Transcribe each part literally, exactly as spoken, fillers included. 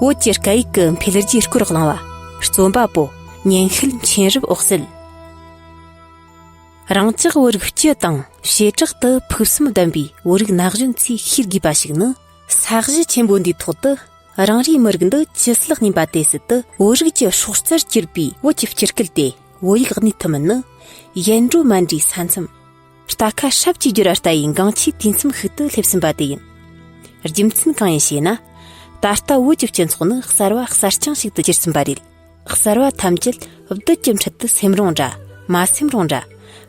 བོད་ཀྱི་སྐད་ཡིག་གི་འཕེལ་རྒྱས་སྐོར་གླེང་བ། རྩོམ་པ་པོ་སྙན་ཤལ་མཁྱེན་རབ་འོད་གསལ། རང་ཅག་བོད་རིགས་སྤྱི་དང་བྱེ་བྲག་ཏུ་ཕུགས་བསམ་ལྡན་པའི་བོད་རིགས་ན་གཞོན་ཚོས་ཤེས་དགོས་པ་ཞིག་ནི། ས་གཞི་ཆེན་པོ་འདིའི་ཐོག་ཏུ་རང་རེའི་མི་རིགས་འདི་ཇི་སྲིད་གནས་པ་དེ་སྲིད་དུ་བོད་རིགས་ཀྱི་སྲོག་རྩར་གྱུར་པའི་བོད་ཀྱི་སྤྱི་སྐད་དེ་བོད་ཡིག་གནས་ཐུབ་མིན་ནི། ཡལ་འགྲོ་མ་འདྲིས་ས་མཚམས། རྟ་ཁ་སྲབ་ཀྱིས་བསྒྱུར་བ་ལྟ་བུའི་འགངས་ཆེའི་དུས་མཚམས་ཤིག་ཏུ་སླེབས་ཟིན་པ་དེ་ཡིན། རྒྱུ་མཚན་གང་ཡིན་ཞེ་ན། ད་ལྟ་བོད་ཀྱི་སྤྱི་ཚོགས་ནི་གསར་བ་གསར་རྐྱང་ཞིག་ཏུ་གྱུར་ཟིན་པ་རེད། གསར་བ་ཐམས་ཅད་བདུད་ཀྱི་འཕྲལ་དུ་སེམས་རུང་འདྲ། མ་སེམས་རུང་འདྲ།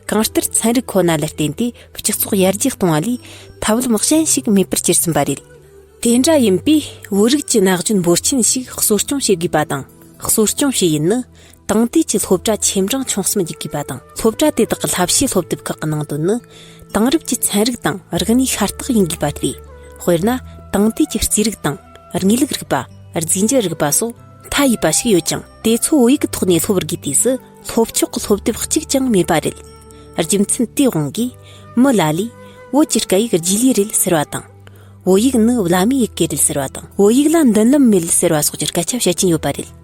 གང་ལྟར་ཚན་རིག་ཁོ་ན་ལ་བརྟེན་ཏེ་སྤྱི་ཚོགས་ཡར་རྒྱས་གཏོང་བ་ལས་ཐབས་ལམ་གཞན་ཞིག་མེད་པར་གྱུར་ཟིན་པ་རེད། དེ་འདྲ་ཡིན་པས་བོད་རིགས་ཀྱི་ན་གཞོན་འབོར་ཆེན་ཞིག་གསོ་སྐྱོང་བྱེད་དགོས་པ་དང་། གསོ་སྐྱོང་བྱེད་ཡུལ་ནི། དེང་དུས་ཀྱི་སློབ་གྲྭ་ཆེ་འབྲིང་ཆུང་གསུམ་འཇུག་དགོས་པ་དང་། སློབ་གྲྭ་དེ་དག་གི་བསླབ་བྱའི་སློབ་དེབ་ཁག་གི་ནང་དོན་ནི། དེང་རབས་ཀྱི་ཚན་རིག་དང་རིག་གནས་ཤ་སྟག་ཡིན་དགོས་པ་སྟེ། དཔེར་ན། དེང་དུས་ཀྱི་རྩིས་རིག་དང་། དངོས་ལུགས་རིག་པ། རྫས་འགྱུར་རིག་པ་སོགས་མཐའ་ཡས་པ་ཞིག་ཡོད་ཀྱང་། དེ་ཚོ་བོད་ཡིག་གི་ཐོག་ནས་སློབ་དགོས་དུས་སུ། སློབ་ཆོག་གི་སློབ་དེབ་གཅིག་ཀྱང་མེད་པ་རེད། རྒྱུ་མཚན་དེའི་དབང་གིས། མི་ལ་ལས། བོད་ཀྱི་སྐད་ཡིག་རྗེས་ལུས་རེད་ཟེར་བ་དང་། བོད་ཡིག་ནི་བླ་མའི་ཡི་གེ་རེད་ཟེར་བ་དང་། བོད་ཡིག་ལ་མདུན་ལམ་མེད་ཟེར་བ་སོགས་ཀྱི་སྐད་ཆ་བཤད་ཀྱིན་ཡོད་པ་རེད།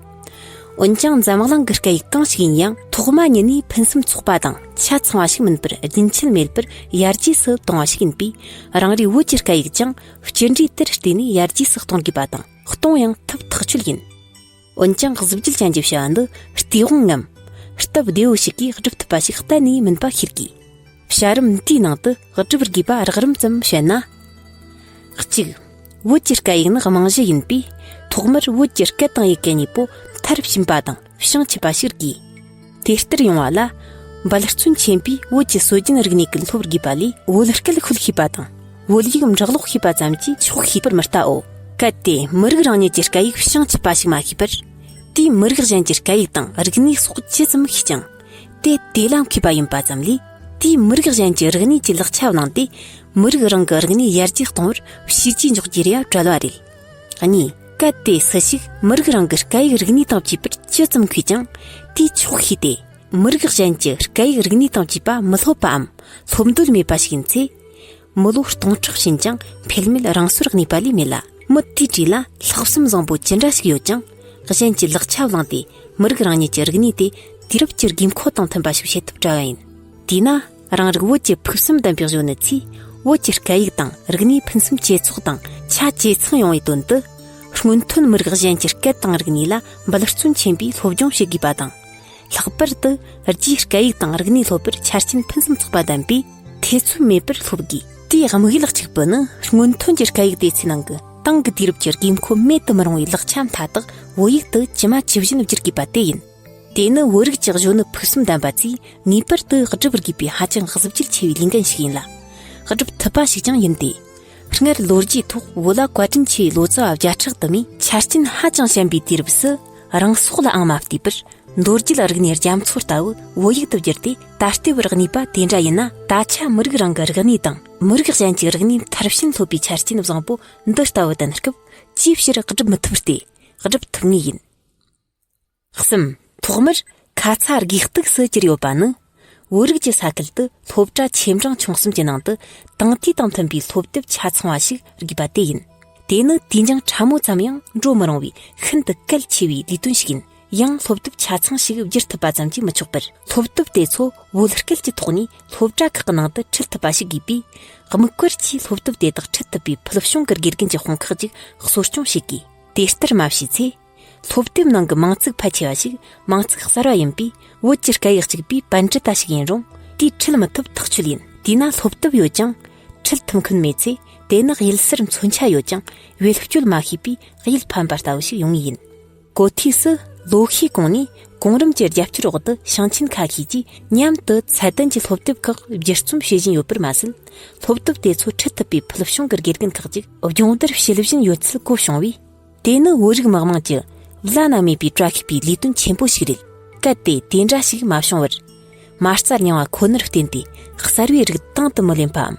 འོན་ཀྱང་འཛམ་གླིང་གི་སྐད་ཡིག་གང་ཞིག་ཡིན་ཡང་ཐོག་མ་ཉིད་ནས་ཕུན་སུམ་ཚོགས་པ་དང་ཆ་ཚང་བ་ཞིག་མིན་པར་རྒྱུན་ཆད་མེད་པར་ཡར་རྒྱས་སུ་གཏོང་བ་ཞིག་ཡིན་པས། རང་རེའི་བོད་ཀྱི་སྐད་ཡིག་ཀྱང་སྤྱི་འགྲོས་དེར་བལྟས་ནས་ཡར་རྒྱས་སུ་གཏོང་དགོས་པ་དང་། གཏོང་ཡང་ཐབས་ཐག་ཆོད་ཡིན། འོན་ཀྱང་གཟི་བརྗིད་ཅན་གྱི་བྱ་བ་འདི་སྟེས་དབང་ངམ་སྟབས་བདེ་བོ་ཞིག་གིས་སྒྲུབ་ཐུབ་པ་ཞིག་གཏན་ནས་མིན་པ་ཤེས་དགོས། བྱ་རིམ་འདིའི་ནང་དུ་སྒྲུབ་དགོས་པ་རགས་རིམ་ཙམ་བཤད་ན། གཅིག། བོད་ཀྱི་སྐད་ཡིག་ནི་རྨང་གཞི་ཡིན་པས། ཐོག་མར་བོད་ཀྱི་སྐད་དང་ཡི་གེ་གཉིས་པོ་མཐར་ཕྱིན་པ་དང་བྱང་ཆུབ་པ་ཞིག་དགོས། དེ་ལྟར་ཡོང་བ་ལ། འབད་བརྩོན་ཆེན་པོས་བོད་ཀྱི་སྲོལ་རྒྱུན་རིག་གནས་ཀྱི་སློབ་དགོས་པ་ལས། བོད་སྐད་ཤོད་ཤེས་པ་དང་། བོད་ཡིག་འབྲི་ཀློག་ཤེས་པ་ཙམ་གྱིས་ཆོག་ཤེས་པར་མི་ལྟའོ། གལ་ཏེ་མི་རིགས་རང་ཉིད་ཀྱི་སྐད་ཡིག་བྱང་ཆུབ་པ་ཞིག་མ་ཤེས་པར། དེས་མི་རིགས་གཞན་གྱི་སྐད་ཡིག་དང་རིག་གནས་སོགས་ཇི་ཙམ་ཤེས་ཀྱང་། དེ་དེ་ལ་མཁས་པ་ཡིན་པ་ཙམ་ལས། དེས་མི་རིགས་གཞན་གྱི་རིག་གནས་ཀྱི་ལེགས་ཆ་བླངས་ཏེ། མི་རིགས་རང་གི་རིག་གནས་ཡར་རྒྱས་གཏོང་བར་བྱས་རྗེས་འཇོག་རྒྱུ་རེད་བ་བྲལ་བ་རེད། གཉིས། གལ་ཏེ་སུ་ཞིག་མི་རིགས་རང་གི་སྐད་ཡིག་རིག་གནས་དང་བཅས་པར་ཇི་ཙམ་མཁས་ཀྱང་། དེས་ཆོག་ཤེས་ཏེ། མི་རིགས་གཞན་གྱི་སྐད་ཡིག་རིག་གནས་དང་བཅས་པ་མི་སློབ་པའམ་སློབ་འདོད་མེད་པ་ཞིག་ཡིན་ཚེ། མི་ལོ་སྟོང་ཕྲག་ཕྱིན་ཀྱང་འཕེལ་མེད་རང་སོར་གནས་པ་ལས་མེད་ལ། མི་དེའི་གྲས་ལ་ལྷག་བསམ་བཟང་པོ་ཅི་འདྲ་ཞིག་ཡོད་ཀྱང་། གཞན་གྱི་ལེགས་ཆ་བླངས་ཏེ་མི་རིགས་རང་ཉིད་ཀྱི་རིག་གནས་དེ་དུས་རབས་ཀྱི་དགོས་མཁོ་དང་མཐུན་པ་ཞིག་བྱེད་ཐབས་བྲལ་བ་ཡིན། དེས་ན། རང་རིགས་བོད་ཀྱི་ཕུགས་བསམ་ལྡན་པའི་གཞོན་ནུ་ཚོས་བོད་ཀྱི་སྐད་ཡིག་དང་རིག་གནས་ཕུན་སུམ་ཇེ་ཚོགས་དང་ཆ་ཇེ་ཚང་ཡོང་བའི་དོན་དུ། སྔོན་ཐོན་མི་རིགས་གཞན་གྱི་སྐད་དང་རིག་གནས་ལ་འབད་བརྩོན་ཆེན་པོས་སློབ་སྦྱོང་བྱེད་དགོས་པ་དང་། ལྷག་པར་དུ་རྒྱའི་སྐད་ཡིག་དང་རིག་གནས་སློབ་པར་ཆ་རྐྱེན་ཕུན་སུམ་ཚོགས་པ་ལྡན་པས་ཐེ་ཚོམ་མེད་པར་སློབ་དགོས། དེའི་དམིགས་ཡུལ་གཅིག་པུ་ནི་སྔོན་ཐོན་གྱི་སྐད་ཡིག་སྡེ་ཚན་ནང་གི་ཏང་གི་དུས་རབས་ཀྱི་དགོས་མཁོ་མེད་དུ་མི་རུང་བའི་ལེགས་ཆ་མཐའ་དག་བོད་ཡིག་ཏུ་ཇི་མ་ཇི་བཞིན་བསྒྱུར་དགོས་པ་དེ་ཡིན། དེ་ནི་བོད་རིགས་ཀྱི་གཞོན་ནུ་ཕུགས་བསམ་ལྡན་པ་ཚོས་ངེས་པར་དུ་བསྒྲུབ་དགོས་པའི་ཧ་ཅང་གཟི་བརྗིད་ཆེ་བའི་ལས་འགན་ཞིག་ཡིན་ལ། བསྒྲུབ་ཐུབ་པ་ཞིག་ཀྱང་ཡིན་ཏེ། སྔར་ལོ་རྒྱུས་ཐོག་བོད་ལ་བཀའ་དྲིན་ཆེ་བའི་ལོ་ཙཱ་བ་བརྒྱ་ཕྲག་དུ་མས་ཆ་རྐྱེན་ཧ་ཅང་ཞན་པའི་དུས་རབས་སུ་རང་སྲོག་ལའང་མ་གཏད་པར། མདོ་རྒྱུད་རིག་གནས་རྒྱ་མཚོ་ལྟ་བུ་བོད་ཡིག་ཏུ་བསྒྱུར་ཏེ་ད་ལྟའི་བར་གནས་པ་དེ་འདྲ་ཡིན་ན། ད་ཆ་མི་རིགས་རང་གི་རིག་གནས་དང་མི་རིགས་གཞན་གྱི་རིག་གནས་མཐར་ཕྱིན་སློབ་པའི་ཆ་རྐྱེན་བཟང་པོ་འདི་ལྟ་བུ་ལྡན་སྐབས་ཅིའི་ཕྱིར་བསྒྲུབ་མི་ཐུབ་སྟེ། བསྒྲུབ་ཐུབ་ངེས་ཡིན། གསུམ། ཐོག་མར་ཁ་ཚ་དགོས་གཏུགས་སུ་གྱུར་ཡོད་པ་ནི། བོད་རིགས་ཀྱི་ས་ཁུལ་དུ་སློབ་གྲྭ་ཆེ་འབྲིང་ཆུང་གསུམ་གྱི་ནང་དུ་དེང་དུས་དང་མཐུན་པའི་སློབ་དེབ་ཆ་ཚང་བ་ཞིག་དགོས་པ་དེ་ཡིན། དེ་ནི་དུས་འགྱངས་ཕྲ་མོ་ཙམ་ཡང་འགྲོ་མི་རུང་བའི་ཤིན་ཏུ་གལ་ཆེ་བའི་ལས་དོན་ཞིག་ཡིན། ཡང་སློབ་དེབ་ཆ་ཚང་ཞིག་བསྒྱུར་ཐུབ་པ་ཙམ་གྱིས་མི་ཆོག་པར། སློབ་དེབ་དེ་ཚོ་བོད་སྐད་ཀྱི་ཐོག་ནས་སློབ་གྲྭ་ཁག་གི་ནང་དུ་ཁྲིད་ཐུབ་པ་ཞིག་དགོས་པས། དམིགས་བཀར་གྱིས་སློབ་དེབ་དེ་དག་ཁྲིད་ཐུབ་པའི་ཕུལ་བྱུང་གི་དགེ་རྒན་གྱི་དཔུང་ཁག་ཅིག་གསོ་སྐྱོང་བྱེད་དགོས། དེ་ལྟར་མ་བྱས་ཚེ། སློབ་དེབ་ནང་གི་མིང་ཚིག་ཕལ་ཆེ་བ་ཞིག་མིང་ཚིག་གསར་བ་ཡིན་པས། བོད་ཀྱི་སྐད་ཡིག་གཅིག་པའི་པཎྜི་ཏ་ཞིག་ཡིན་རུང་དེས་ཁྲིད་མི་ཐུབ་ཐག་ཆོད་ཡིན། དེས་ན་སློབ་དེབ་ཡོད་ཀྱང་ཁྲིད་ཐུབ་མཁན་མེད་ཚེ། དེ་ནི་གཡུལ་སར་མཚོན་ཆ་ཡོད་ཀྱང་བེད་སྤྱོད་མ་ཤེས་པས་གཡུལ་ཕམ་པ་ལྟ་བུ་ཞིག་ཡོང་ངེས་ཡིན། གོ་ཐོས་སུ་ལོ་ཤས་གོང་ནས་གོང་རིམ་གྱི་རྒྱབ་སྐྱོར་འོག་ཏུ་ཞིང་ཆེན་ཁ་ཤས་ཀྱིས་མཉམ་དུ་ཚད་ལྡན་གྱི་སློབ་དེབ་ཁག་བསྒྱུར་རྩོམ་བྱེད་བཞིན་ཡོད་པར་མ་ཟད། སློབ་དེབ་དེ་ཚོ་ཁྲིད་ཐུབ་པའི་ཕུལ་བྱུང་གི་དགེ་རྒན་ཁག་ཅིག་སྦྱོང་བརྡར་བྱེད་བཞིན་ཡོད་ཚུལ་གོ་བྱུང་བས། དེ་ནི་བོད་རིགས་མི་དམངས་ཀྱི་བླ་ན་མེད་པའི་བཀྲ་ཤིས་པའི་ལས་དོན་ཆེན་པོ་ཞིག་རེད། གལ་ཏེ་དེ་འདྲ་ཞིག་མ་བྱུང་བར། མ་རྩ་རྙིང་བ་ཁོ་ནར་བརྟེན་ཏེ་གསར་བའི་རིགས་དང་དུ་མི་ལེན་པའམ།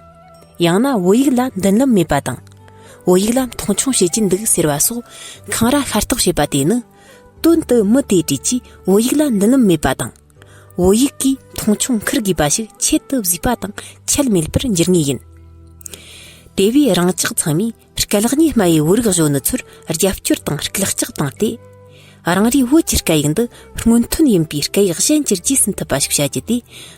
ཡང་ན་བོད་ཡིག་ལ་མདུན་ལམ་མེད་པ་དང་། བོད་ཡིག་ལ་མཐོང་ཆུང་བྱེད་ཀྱིན་འདུག་ཟེར་བ་སོགས་འཁང་ར་ཤ་སྟག་བྱེད་པ་དེ་ནི། དོན་དུ་མི་དེའི་གྲས་ཀྱིས་བོད་ཡིག་ལ་མདུན་ལམ་མེད་པ་དང་། བོད་ཡིག་གིས་མཐོང་ཆུང་འཁུར་དགོས་པ་ཞིག་ཆེད་དུ་བཟོས་པ་དང་ཁྱད་མེད་པར་འགྱུར་ངེས་ཡིན། དེ་བས་རང་ཅག་ཚང་མས་ གད་སྙིགས་སྨྲ་བའི་བོད་རིགས་གཞོན་ནུ་ཚོར་རྒྱབ་སྐྱོར་དང་སྐུལ་ལྕག་བཏང་སྟེ། རང་རེའི་བོད་ཀྱི་སྐད་ཡིག་འདི་སྔོན་ཐོན་ཡིན་པའི་སྐད་ཡིག་གཞན་གྱིས་རྒྱས་ཟིན་ཐུབ་པ་ཞིག་བྱ་རྒྱུ་དེ་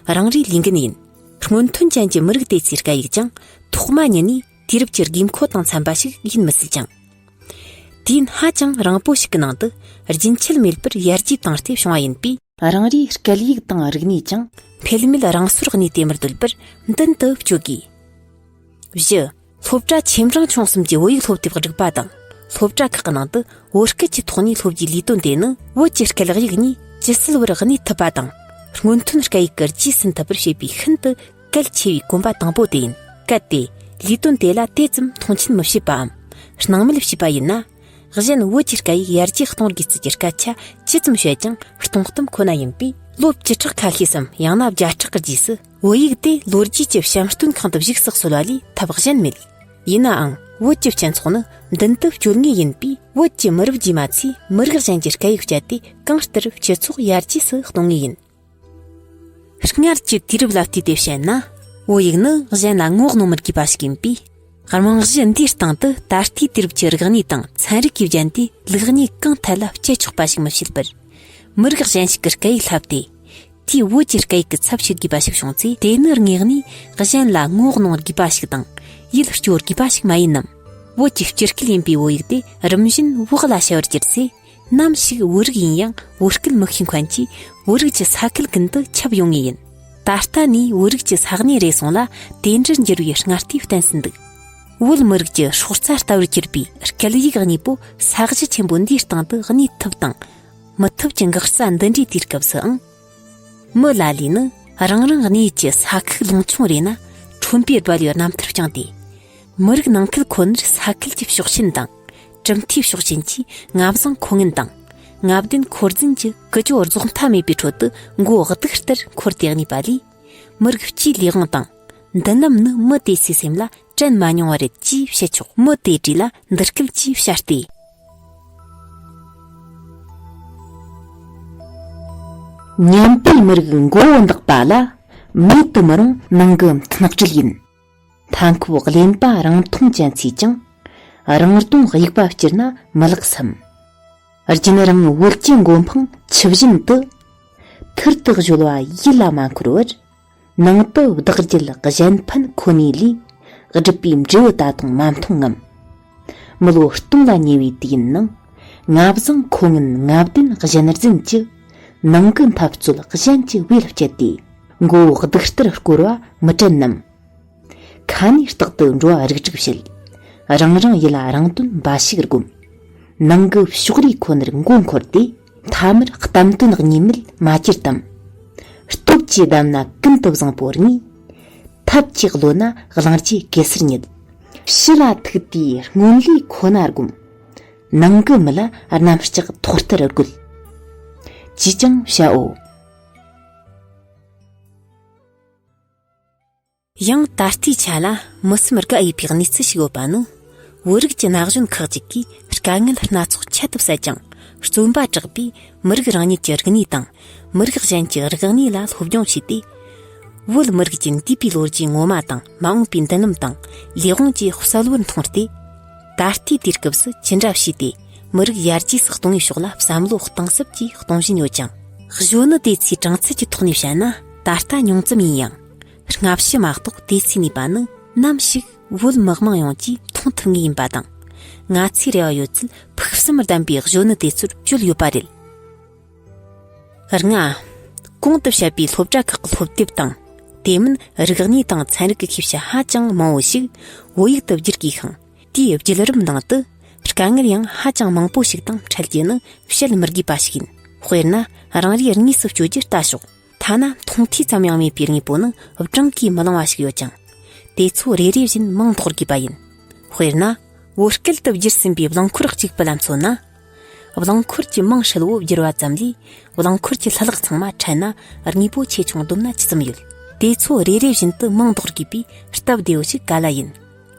རང་རེའི་ལས་འགན་ཡིན། སྔོན་ཐོན་ཅན་གྱི་མི་རིགས་དེ་ཚོའི་སྐད་ཡིག་ཀྱང་ཐོག་མ་ཉིད་ནས་དུས་རབས་ཀྱི་དགོས་མཁོ་དང་འཚམ་པ་ཞིག་ཡིན་མི་སྲིད་ཅིང་། དུས་ཡུན་ཧ་ཅང་རིང་པོ་ཞིག་གི་ནང་དུ་རྒྱུན་ཆད་མེད་པར་ཡར་རྒྱས་བཏང་སྟེ་བྱུང་བ་ཡིན་པས། རང་རེའི་སྐད་ཡིག་དང་རིག་གནས་ཀྱང་འཕེལ་མེད་རང་སོར་གནས་ཏེ་མི་སྡོད་པར་མདུན་དུ་བསྐྱོད་དགོས། བཞི། སློབ་གྲྭ་ཆེ་འབྲིང་ཆུང་གསུམ་གྱི་བོད་ཡིག་སློབ་དེབ་སྒྲིག་པ་དང་། སློབ་གྲྭ་ཁག་གི་ནང་དུ་བོད་སྐད་ཀྱི་ཐོག་ནས་སློབ་རྒྱུའི་ལས་དོན་དེ་ནི། བོད་ཀྱི་སྐད་ཡིག་གཉིས་ཇི་སྲིད་བར་གནས་ཐུབ་པ་དང་། སྔོན་ཐོན་སྐད་ཡིག་གི་རྗེས་ཟིན་ཐུབ་པར་བྱེད་པའི་ཤིན་ཏུ་གལ་ཆེ་བའི་གོམ་པ་དང་པོ་དེ་ཡིན། གལ་ཏེ་ལས་དོན་དེ་ལ་དེ་ཙམ་མཐོང་ཆེན་མི་བྱེད་པའམ། སྣང་མེད་བྱས་པ་ཡིན་ན། གཞན་བོད་ཀྱི་སྐད་ཡིག་ཡར་རྒྱས་གཏོང་དགོས་ཚུལ་གྱི་སྐད་ཆ་ཇི་ཙམ་བཤད་ཀྱང་སྟོང་གཏམ་ཁོ་ན་ཡིན་པས། ལོ་བཅུ་ཕྲག་ཁ་ཤས་སམ་ཡང་ན་བརྒྱ་ཕྲག་གི་རྗེས་སུ་བོད་ཡིག་དེ་ལོ་རྒྱུས་ཀྱི་བཤམས་སྟོན་ཁང་དུ་བཞུགས་སུ་གསོལ་བ་ལས་ཐབས་གཞན་མེད། ཡིན་ནའང་བོད་ཀྱི་སྤྱི་ཚོགས་ནི་མདུན་དུ་བསྐྱོད་ངེས་ཡིན་པས། བོད་ཀྱི་མི་རབས་རྗེས་མ་ཚོས་མི་རིགས་གཞན་གྱི་སྐད་ཡིག་སྤྱད་དེ་གང་ལྟར་སྤྱི་ཚོགས་ཡར་རྒྱས་སུ་གཏོང་ངེས་ཡིན། སྔར་གྱི་དུས་རབས་ལ་བལྟས་ཏེ་བཤད་ན། བོད་ཡིག་ནི་གཞན་ལ་ངོ་གནོང་མི་དགོས་པ་ཞིག་ཡིན་པས། རྨང་གཞི་འདིའི་སྟེང་དུ་ད་ལྟའི་དུས་རབས་ཀྱི་རིག་གནས་དང་ཚན་རིག་གིས་བརྒྱན་ཏེ་ལུགས་གཉིས་གང་ཐད་ལ་སྤྱད་ཆོག་པ་ཞིག་མི་བྱེད་པར། མི་རིགས་གཞན་ཞིག་གི་སྐད་ཡིག་བསླབས་ཏེ། དེས་བོད་ཀྱི་སྐད་ཡིག་གི་ཚབ་བྱེད་དགོས་པ་ཞིག་བྱུང་ཚེ། དེ་ནི་དངོས་གནས་གཞན་ལ་ངོ་གནོང་དགོས་པ་ཞིག་དང་། ཡིད་སྐྱོ་དགོས་པ་ཞིག་མ་ཡིན་ནམ། བོད་ཀྱི་སྤྱི་སྐད་ཡིན་པའི་བོད་ཡིག་དེ་རིམ་བཞིན་བག་ལ་ཞ་བར་གྱུར་ཚེ། ནམ་ཞིག་བོད་རིགས་ཡིན་ཡང་བོད་སྐད་མི་ཤེས་མཁན་གྱིས་བོད་རིགས་ཀྱི་ས་ཁུལ་ཀུན་ཏུ་ཁྱབ་ཡོང་ངེས་ཡིན། ད་ལྟ་ནས་བོད་རིགས་ཀྱི་ས་གནས་རེ་ཟུང་ལ་དེ་འདྲར་འགྱུར་བའི་སྔ་ལྟས་བསྟན་ཟིན་འདུག། བོད་མི་རིགས་ཀྱི་སྲོག་རྩ་ལྟ་བུར་གྱུར་པའི་སྐད་ཡིག་གཉིས་པོ་ས་གཞི་ཆེན་པོ་འདིའི་སྟེང་དུ་གནས་ཐུབ་དང་མི་ཐུབ་ཀྱི་འགག་རྩ་འདི་འདྲའི་དུས་སྐབས་སུའང་། མི་ལ་ལས་ནི་རང་རང་གནས་ཡུལ་གྱི་ས་ཁུག་ལུང་ཆུང་རེ་ན་ཁྲོན་པའི་རྦ་ལའི་རྣམ་ཐར་བསྐྱངས་ཏེ། མི་རིགས་ནང་ཁུལ་ཁོ་ནར་ས་ཁུལ་གྱི་ཕྱོགས་ཞེན་དང་། གྲུབ་མཐའི་ཕྱོགས་ཞེན་གྱིས་མངའ་བཟང་མཁོ་ངན་དང་། མངའ་བདེན་མཁོ་རྫུན་གྱི་ཀུ་ཅོ་རྫོགས་མཐའ་མེད་པའི་ཁྲོད་དུ་མགོ་གདུག་ལྟར་འཁོར་ཏེ་གནས་པ་ལས། མི་རིགས་སྤྱིའི་ལས་དབང་དང་། མདུན་ལམ་ནི་མི་དེ་ཚོའི་སེམས་ལ་དྲན་མ་མྱོང་བ་རེད་ཅེས་བཤད་ཆོག། མི་དེ་གྲས་ལ་འདི་སྐད་ཅེས་བཤད་དེ། ཉམས་པའི་མི་རིགས་མགོ་བོ་འདག་པ་ལ། མེད་དུ་མི་རུང་ནང་གི་མཐུན་སྒྲིལ་ཡིན། མཐའ་འཁོབ་གླེན་པ་རང་མཐོང་ཅན་ཚོས་ཀྱང་རང་གདོང་དབྱུག་པ་བསྐྱུར་ན་མི་ལེགས་སམ། རྒྱུན་རིང་བོད་ཀྱི་མགོ་འཕང་ཆུ་བཞིན་དུ། ཐུར་དུ་གཞོལ་བ་ཡིད་ལ་མ་འཁོར་བར། ནང་དུ་བདག་རྒྱུད་གཞན་ཕན་ཁོ་ནའི་ལས། སྒྲུབ་པའི་འབྲས་བུ་ད་དུང་མ་མཐོང་ངམ། མི་ལོ་སྟོང་ལ་ཉེ་བའི་དུས་ཡུན་ནང་། མངའ་བཟང་མཁོ་ངན་མངའ་བདེན་གཞན་རྫུན་གྱི། ནང་གི་འཐབ་རྩོད་གཞན་གྱི་བེད་སྤྱད་དེ། མགོ་བོ་གདུག་ལྟར་བསྐོར་བ་མི་དྲན་ནམ། ཁ་ནས་རྟག་ཏུ་འགྲོ་བ་རིག་རིག་བྱེད། རང་རང་ཡིད་ལ་རང་དོན་འབའ་ཞིག་བསྒོམ། ནང་གི་ཕྱོགས་རིས་ཁོ་ནར་མགོ་འཁོར་ཏེ། ཐ་མར་གཏམ་དོན་གཉིས་མེད་མ་གྱུར་ཏམ། སྟོབས་ཀྱིས་བསྡམས་ན་ཀུན་ཏུ་བཟང་པོ་རྙེད། ཐབས་ཀྱིས་གློད་ན་གླང་རྗེས་གེ་སར་རྙེད། ཕྱི་ལ་ཐུག་དུས་སྔོན་ལས་ཁོ་ན་བསྒོམ། ནང་གི་མི་ལ་རྣམ་ལྕགས་ཐོག་ལྟར་དགོད། ཅིས་ཀྱང་བྱའོ། ཡང་ད་ལྟའི་ཆ་ལ་མི་སེམས་དགའ་འོས་པའི་གནས་ཚུལ་ཞིག་ཡོད་པ་ནི། བོད་རིགས་ཀྱི་ན་གཞོན་ཁག་ཅིག་གིས་དཀའ་ངལ་སྣ་ཚོགས་ཁྱད་དུ་བསད་ཀྱང་། བརྩོན་པ་དྲག་པས་མི་རིགས་རང་ཉིད་ཀྱི་རིག་གནས་དང་། མི་རིགས་གཞན་གྱི་རིག་གནས་ལ་སློབ་སྦྱོང་བྱས་ཏེ། བོད་མི་རིགས་ཀྱི་འདས་པའི་ལོ་རྒྱུས་ངོ་མ་དང་མ་འོངས་པའི་མདུན་ལམ་དང་ལས་དབང་བཅས་གསལ་བོར་མཐོང་སྟེ། ད་ལྟའི་དུས་སྐབས་སུ་ཅི་འདྲ་བྱས་ཏེ་མི་རིགས་ཡར་རྒྱས་སུ་གཏོང་བའི་ཕྱོགས་ལ་བསམ་བློ་གཏིང་ཟབ་ཀྱིས་གཏོང་བཞིན་ཡོད་ཅིང་། གཞོན་ནུ་དེ་ཚོའི་གྲངས་ཚད་ཀྱི་ཐོག་ནས་བཤད་ན་ད་ལྟ་ཉུང་ཙམ་ཡིན་ཡང་། སྔ་ཕྱི་མ་གཏོགས་དེ་ཚོའི་ནུས་པ་ནི་ནམ་ཞིག་བོད་མི་དམངས་ཡོངས་ཀྱིས་མཐོང་ཐུབ་ངེས་ཡིན་པ་དང་། ང་ཚོའི་རེ་བ་ཡོད་ཚད་ཕུགས་བསམ་ལྡན་པའི་གཞོན་ནུ་དེ་ཚོར་བཅོལ་ཡོད་པ་རེད། ལྔ། གོང་དུ་བཤད་པའི་སློབ་གྲྭ་ཁག་གི་སློབ་དེབ་དང་། དེ་མིན་རིག་གནས་དང་ཚན་རིག་གི་ཤེས་བྱ་ཧ་ཅང་མང་བོ་ཞིག་བོད་ཡིག་ཏུ་བསྒྱུར་དགོས་ཤིང་། དེའི་བརྒྱུད་རིམ་ནང་དུ་དཀའ་ངལ་ཡང་ཧ་ཅང་མང་པོ་ཞིག་དང་འཕྲད་རྒྱུ་ནི་བཤད་མི་དགོས་པ་ཞིག་ཡིན། དཔེར་ན་རང་རེའི་དངོས་སུ་སྤྱོད་རྒྱུ་ལྟ་ཞོག། ཐ་ན་མཐོང་ཐོས་ཙམ་ཡང་མེད་པའི་དངོས་པོ་ནི་བགྲང་གིས་མི་ལང་བ་ཞིག་ཡོད་ཀྱང་། དེ་ཚོ་རེ་རེ་བཞིན་མིང་འདོགས་དགོས་པ་ཡིན། དཔེར་ན། བོད་སྐད་དུ་བསྒྱུར་ཟིན་པའི་རླངས་འཁོར་གཅིག་པུ་ལ་མཚོན་ན། རླངས་འཁོར་གྱི་མིང་ཧྲིལ་བོ་བསྒྱུར་བ་ཙམ་ལས། རླངས་འཁོར་གྱི་ལྷུ་ལག་ཚང་མ་ཕྲལ་ན་དངོས་པོ་ཆེ་ཆུང་བསྡོམས་ན་ཅི་ཙམ་ཡོད། དེ་ཚོ་རེ་རེ་བཞིན་དུ་མིང་འདོགས་དགོས་པའི་སྟབས་བདེ་བོ་ཞིག་ག་ལ་ཡིན།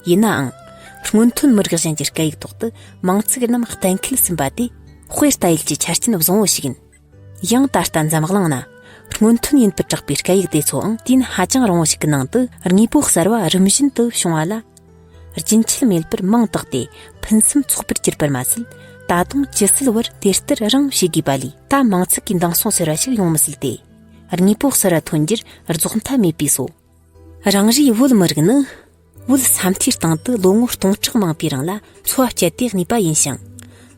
ཡིན་ནའང་། སྔོན་ཐོན་མི་རིགས་གཞན་གྱི་སྐད་ཡིག་ཐོག་ཏུ་མིང་ཚིག་རྣམས་གཏན་འཁེལ་ཟིན་པ་དེ། དཔེ་ལྟ་ཡུལ་གྱི་ཆ་རྐྱེན་བཟང་བོ་ཞིག་ཡིན། ཡང་ད་ལྟ་འཛམ་གླིང་ན་སྔོན་ཐོན་ཡིན་པར་གྲགས་པའི་སྐད་ཡིག་དེ་ཚོའང་དུས་ཡུན་ཧ་ཅང་རིང་བོ་ཞིག་གི་ནང་དུ་དངོས་པོ་གསར་བ་རིམ་བཞིན་དུ་བྱུང་བ་ལ། རྒྱུན་ཆད་མེད་པར་མིང་བཏགས་ཏེ་ཕུན་སུམ་ཚོགས་པར་གྱུར་པར་མ་ཟད། ད་དུང་ཇི་སྲིད་བར་དེ་ལྟར་རང་བྱེད་དགོས་པ་ལས། ད་མིང་ཚིག་གི་འདང་སོང་ཟེར་བ་ཞིག་ཡོང་མི་སྲིད་དེ། དངོས་པོ་གསར་བ་ཐོན་རྒྱུར་རྫོགས་མཐའ་མེད་པས་སོ། རང་རེའི་བོད་མི་རིགས་ནི། བོད་ས་མཐོའི་སྟེང་དུ་ལོ་ངོ་སྟོང་ཕྲག་མང་པོའི་རིང་ལ་འཚོ་བ་སྤྱད་དེ་གནས་པ་ཡིན་ཞིང་།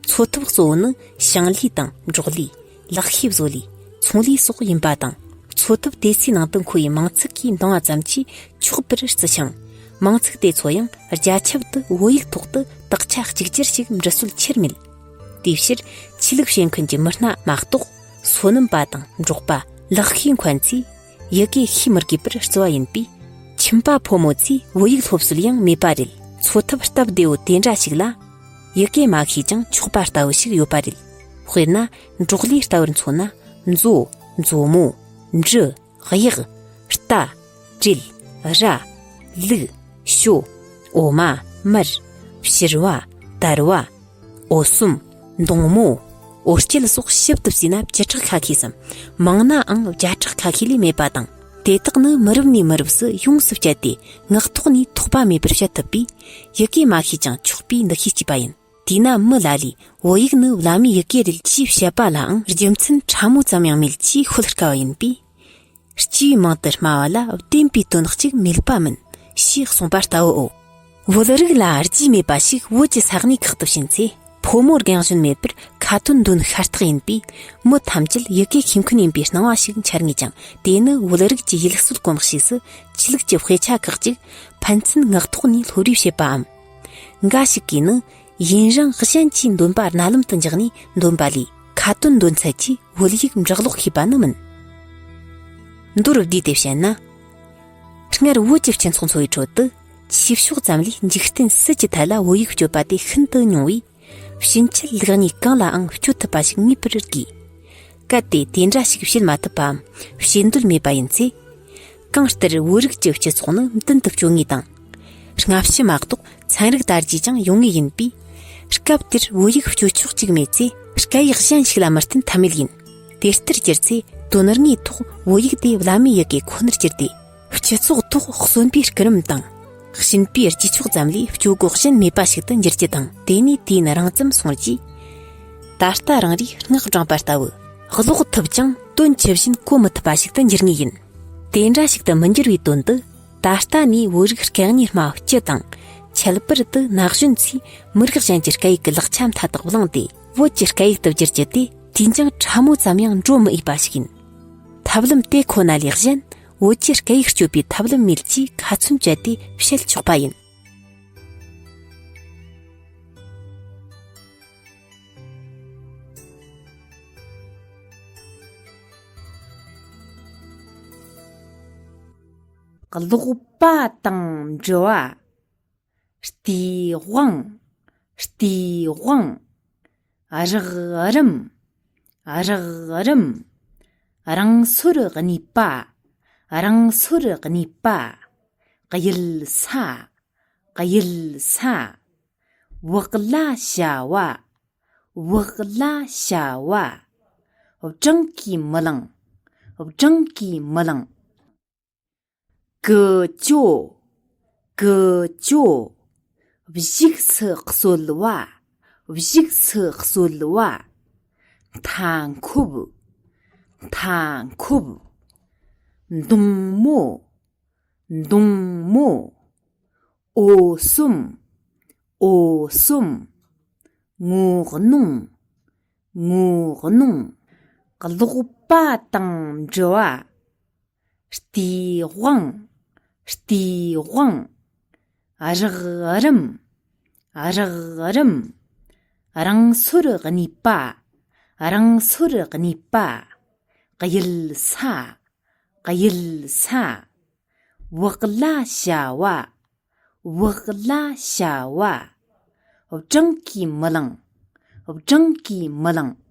འཚོ་ཐབས་གཙོ་བོ་ནི་ཞིང་ལས་དང་འབྲོག་ལས། ལག་ཤེས་བཟོ་ལས། ཚོང་ལས་སོགས་ཡིན་པ་དང་། འཚོ་ཐབས་དེ་ཚོའི་ནང་དུ་མཁོ་བའི་མིང་ཚིག་གི་འདང་བ་ཙམ་གྱིས་ཆོག་པར་བརྩི་ཞིང་། མིང་ཚིག་དེ་ཚོ་ཡང་རྒྱ་ཁྱབ་ཏུ་བོད་ཡིག་ཐོག་ཏུ་དག་ཆ་གཅིག་གྱུར་ཞིག་འབྲི་སྲོལ་ཆེར་མེད། དེའི་ཕྱིར་ཆོས་ལུགས་བཤད་མཁན་གྱི་མི་སྣ་མ་གཏོགས། སོ་ནམ་པ་དང་འབྲོག་པ། ལག་ཤེས་མཁན་ཚོས་ཡི་གེ་ཤེས་མི་དགོས་པར་བརྩི་བ་ཡིན་པས། ཁྱིམ་པ་ཕོ་མོ་ཚོས་བོད་ཡིག་སློབ་སྲོལ་ཡང་མེད་པ་རེད། འཚོ་ཐབས་སྟབས་བདེ་བོ་དེ་འདྲ་ཞིག་ལ། ཡི་གེ་མ་ཤེས་ཀྱང་ཆོག་པ་ལྟ་བུ་ཞིག་ཡོད་པ་རེད། དཔེར་ན། འབྲོག་ལས་ལྟ་བུར་མཚོན་ན། མཛོ། མཛོ་མོ། འབྲུ། གཡག་རྟ། དྲེལ། ར། ལུག་ཞོ། འོ་མ། མར། ཕྱུར་བ། དར་བ། འོ་ཟོམ། འདོང་མོ། འོ་སྐྱེད་སོགས་ཞིབ་ཏུ་བརྩིས་ན་བཅུ་ཕྲག་ཁ་ཤས་སམ། མང་ནའང་བརྒྱ་ཕྲག་ཁ་ཤས་ལས་མེད་པ་དང་། དེ་དག་ནི་མི་རབས་ནས་མི་རབས་སུ་ཡོངས་སུ་བསྐྱལ་ཏེ་ངག་ཐོག་ནས་ཐོགས་པ་མེད་པར་བཤད་ཐུབ་པས། ཡི་གེ་མ་ཤེས་ཀྱང་ཆོག་པའི་འདུ་ཤེས་སྐྱེས་པ་ཡིན། དེས་ན་མི་ལ་ལས་བོད་ཡིག་ནི་བླ་མའི་ཡི་གེ་རེད་ཅེས་བཤད་པ་ལའང་རྒྱུ་མཚན་ཕྲ་མོ་ཙམ་ཡང་མེད་ཅེས་ཤོད་དཀའ་བ་ཡིན་པས། སྤྱིའི་མིང་དུ་སྨྲ་བ་ལ་བདེན་པའི་དོན་གཅིག་མེད་པ་མིན་ཞེས་གསུངས་པ་ལྟ་བུའོ། བོད་རིགས་ལ་རྒྱུས་མེད་པ་ཞིག་བོད་ཀྱི་ས་གནས་ཁག་ཏུ་ཕྱིན་ཚེ། ཕོ་མོར་རྒན་གཞོན་མེད་པར་ཁ་ཏོན་འདོན་ཤ་སྟག་ཡིན་པས། མི་ཐམས་ཅད་ཡི་གེ་ཤེས་མཁན་ཡིན་པའི་སྣང་བ་ཞིག་འཆར་ངེས་ཀྱང་། དེ་ནི་བོད་རིགས་ཀྱི་ཡུལ་སྲོལ་གོམས་གཤིས་སུ་ཆོས་ལུགས་ཀྱི་དཔེ་ཆ་ཁག་ཅིག་ཕན་ཚུན་ངག་ཐོག་ནས་སློབ་རའི་བྱེད་པའམ། འགའ་ཞིག་གིས་ནི། ཡུན་རིང་གཞན་གྱིས་འདོན་པ་རྣ་ལམ་དུ་འཇགས་ནས་འདོན་པ་ལས། ཁ་ཏོན་འདོན་ཚད་ཀྱིས་བོད་ཡིག་འབྲི་ཀློག་ཤེས་པ་ནི་མིན། མདོར་བསྡུས་ཏེ་བཤད་ན། སྔར་བོད་ཀྱི་སྤྱི་ཚོགས་འཚོ་བའི་ཁྲོད་དུ། ཆོས་ཕྱོགས་ཙམ་ལས་འཇིག་རྟེན་སྲིད་ཀྱི་ཐད་ལ་བོད་ཡིག་སྤྱོད་པ་དེ་ཤིན་ཏུ་ཉུང་བས། ཕྱིན་ཆད་ལེགས་ཉེས་གང་ལའང་སྤྱོད་ཐུབ་པ་ཞིག་ངེས་པར་དགོས། གལ་ཏེ་དེ་འདྲ་ཞིག་བྱེད་མ་ཐུབ་པའམ་བྱེད་འདོད་མེད་པ་ཡིན་ཚེ། གང་ལྟར་བོད་རིགས་ཀྱི་སྤྱི་ཚོགས་ནི་མདུན་དུ་སྐྱོད་ངེས་དང་། སྔ་ཕྱི་མ་གཏོགས་ཚན་རིག་དར་རྒྱས་ཀྱང་ཡོང་ངེས་ཡིན་པས། སྐབས་དེར་བོད་ཡིག་སྤྱོད་ཕྱོགས་གཅིག་མེད་ཚེ། སྐད་ཡིག་གཞན་ཞིག་ལ་མི་བརྟེན་ཐབས་མེད་ཡིན། དེ་ལྟར་གྱུར་ཚེ། དོན་དངོས་ཐོག་བོད་ཡིག་དེ་བླ་མའི་ཡི་གེ་ཁོ་ནར་གྱུར་ཏེ། སྤྱི་ཚོགས་ཐོག་གསོན་པོའི་སྐུ་རིམ་དང་། གཤིན་པོའི་རྗེས་ཕྱོགས་ཙམ་ལས་སྤྱོད་སྒོ་གཞན་མེད་པ་ཞིག་ཏུ་འགྱུར་རྒྱུ་དང་། དེ་ནས་དུས་ཡུན་རིང་ཙམ་སོང་རྗེས། ད་ལྟ་རང་རེའི་སྔགས་བགྲངས་པ་ལྟ་བུ། ཀློག་ཐུབ་ཀྱང་དོན་ཇི་བཞིན་གོ་མི་ཐུབ་པ་ཞིག་ཏུ་འགྱུར་ངེས་ཡིན། དེ་འདྲ་ཞིག་ཏུ་མི་འགྱུར་བའི་དོན་དུ། ད་ལྟ་ནས་བོད་རིགས་སྐད་གཉེར་སྨྲ་བ་སྤྱི་དང་། ཁྱད་པར་དུ་ན་གཞོན་ཚོས་མི་རིགས་གཞན་གྱི་སྐད་ཡིག་གི་ལག་ཆ་མཐའ་དག་བླངས་ཏེ། བོད་ཀྱི་སྐད་ཡིག་ཏུ་བསྒྱུར་རྒྱུ་དེ་དུས་འགྱངས་ཕྲ་མོ་ཙམ་ཡང་འགྲོ་མི་འོས་པ་ཞིག་ཡིན། ཐབས་ལམ་དེ་ཁོ་ན་ལས་གཞན། བོད་ཀྱི་སྐད་ཡིག་སྤྱོད་པའི་ཐབས་ལམ་མེད་ཅེས་ཁ་ཚོན་བཅད་དེ་བཤད་ཆོག་པ་ཡིན། ཀློག་པ་དང་འབྲི་བ། སྟེས་དབང་། སྟེས་དབང་། རགས་རིམ། རགས་རིམ། རང་སོར་གནས་པ། རང་སོར་གནས་པ། གཡུལ་ས། གཡུལ་ས། བག་ལ་བྱ་བ། བག་ལ་བྱ་བ། བགྲང་གིས་མི་ལང་། བགྲང་གིས་མི་ལང་། ཀུ་ཅོ། ཀུ་ཅོ། བཞུགས་སུ་གསོལ་བ། བཞུགས་སུ་གསོལ་བ། མཐའ་འཁོབ། མཐའ་འཁོབ། འདོང་མོ། འདོང་མོ། འོ་ཟོམ། འོ་ཟོམ། ངོ་གནོང་། ངོ་གནོང་། ཀློག་པ་དང་འབྲི་བ། སྟེས་དབང་། སྟེས་དབང་། རགས་རིམ། རགས་རིམ། རང་སོར་གནས་པ། རང་སོར་གནས་པ། གཡུལ་ས། གཡུལ་ས། བག་ལ་བྱ་བ། བག་ལ་བྱ་བ། བགྲང་གིས་མི་ལང་། བགྲང་གིས་མི་ལང་།